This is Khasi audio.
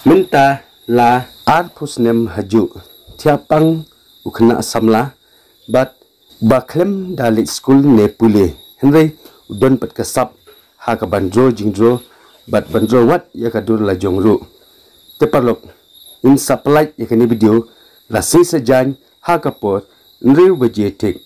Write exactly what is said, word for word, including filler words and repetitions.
Mynta la arphew snem hajuh, thiah pang u khynnah samla bad ba khlem da leit skul ne pule, hynrei u don pat ka sap ha ka ban jro jingjro bad ban jro wat ïa ka dur la jong ruh. Te paralok, ngin sa peit ïa kane ka video la shisha jan ha ka por hynriew baje thik.